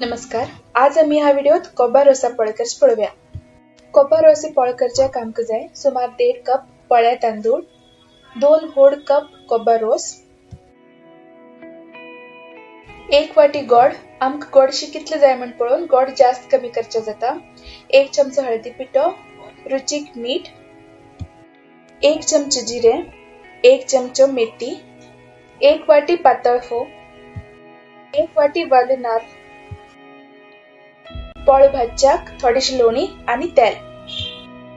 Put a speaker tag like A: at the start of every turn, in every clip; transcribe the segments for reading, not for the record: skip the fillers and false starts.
A: नमस्कार, आज आमी ह्या व्हिडिओत कोबा रोसा पोळे करचे पळोवया। कोबा रोसा पोळे करच्याक आमकां जाय सुमार 1.5 कप पोळ्या तांदूळ, 2 व्हड कप कोबा रोस, 1 वाटी गोड। आमकां गोडशी कितले जाय म्हण पळोवन गोड जास्त कमी करचे जाता। 1 चमचो हळदी पिठो, रुचीक मीठ, 1 चमचो जिरे, 1 चमचो मेथी, 1 वाटी पातळ फोव, 1 वाटी वाले नाल्ल, पोळे भाजच्याक थोडीशी लोणी आणि तेल।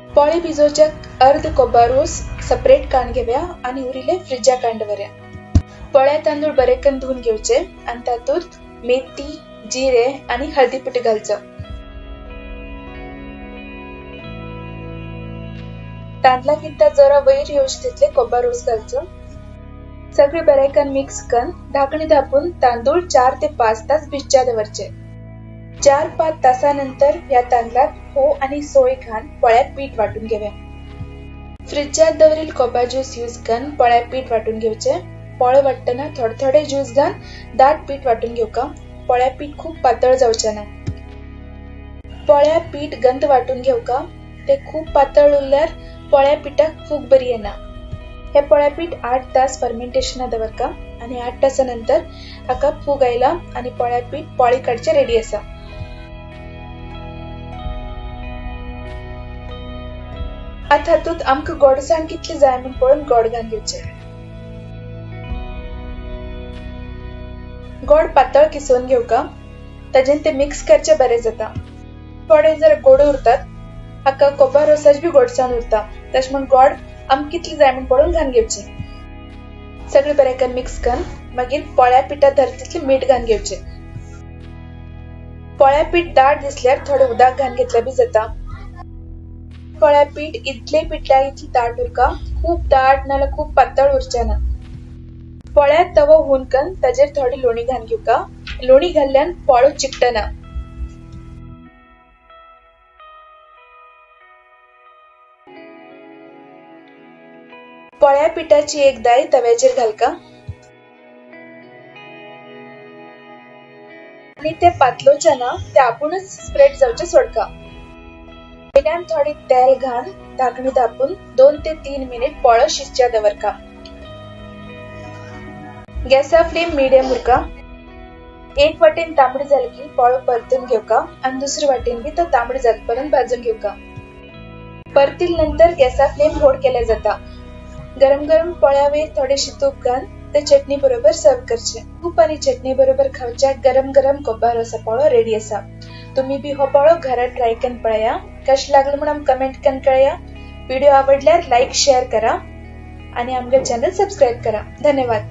A: पोळे भिजोवच्याक अर्द कोबा रोस सेपरेट काण घेवया आणि उरिल्ले फ्रिजा काण दवरया। पोळ्या तांदूळ बरे करून धुवन घेवचे आणि तातूंत मेथी, जिरे आणि हळदी पिठो घालचो। तांदळाक इत्ता जरा वयर येवचे तितले कोबा रोस घालचो। सगळे बरे करून मिक्स करून धाकणी धापून तांदूळ 4 ते 5 तास भिजच्या दवरचे। 4-5 तासानंतर ह्या तांदळात फोव आणि सोय घालून पोळ्याक पीठ वाटून घेवया। फ्रिजात दवरील कोबा ज्यूस यूज करून पोळ्याक पीठ वाटून घेवचे। पोळे वाटतना थोडे थोडे ज्यूस घालून दाट पीठ वाटून घेवका। पोळ्या पीठ खूप पातळ जावचे ना। पोळ्या पीठ गंध वाटून घेवका, ते खूप पातळ उरल्यार पोळ्या पिठाक फूग बरी येना। हे पोळ्या पीठ 8 तास फर्मेंटेशना दवरका आणि 8 तासानंतर हाका फूग आयला आणि पोळ्या पीठ पोळी काडचे रेडी आसा। आतां हातूंत आमकां गोडसाण कितली जाय म्हण पळोवन गोड घालून घेवचें। गोड पातळ किसोवन घेवका, ताजेन ते मिक्स करचें बरें जाता। थोडे जर गोड उरतात हाका कोबा रोसाच बी गोडसाण उरता, तशें म्हण गोड आमकां कितली जाय म्हण पळोवन घालून घेवचें। सगळें बरें करून मिक्स करून मागीर पोळ्या पिठाक धरता तितलें मीठ घालून घेवचें। पोळ्या पीठ दाट दिसल्यार थोडें उदक घालून घेतल्यार बी जाता। पोळ्या पीठ इतले पिठल्यार इतलें दाट उरका, खूब दाट नाल्यार खूब पातळ उरचें ना। पोळ्यात तवो हून करून ताजेर थोडी लोणी घालून घेवका। लोणी घाल्ल्यान पोळो चिकटना। पोळ्या पिठाची एक दाय तव्याचेर घालका आनी ते पातलोवचें ना, ते आपुणूच स्प्रेड जावचें सोडका। वयल्यान थोडे तेल घालून धाकणी धापून 2 ते 3 मिनिट पोळो शिजच्या दवरका। गॅसा फ्लेम मिडियम उरका। एक वाटेन तांबडी जाली की पोळो परतून घेवका आनी दुसरे वाटेन बी तो तांबडी जात पर्यंत भाजून घेवका। परतील नंतर गॅसा फ्लेम व्हड केल्या जाता। गरम गरम पोळ्या वयर थोडेशे तूप घालून ते चटणी बरोबर सर्व करचे। तूप आनी चटणी बरोबर खावच्याक गरम गरम कोबा रोसा पोळो रेडी आसा। तुम्ही बी हो पोळो घरात ट्राय करून पळया। कशें लागलें म्हूण आमकां कमेंट करून कळया। व्हिडिओ आवडल्यार लायक शेअर करा आणि आमगे चॅनल सबस्क्राईब करा। धन्यवाद।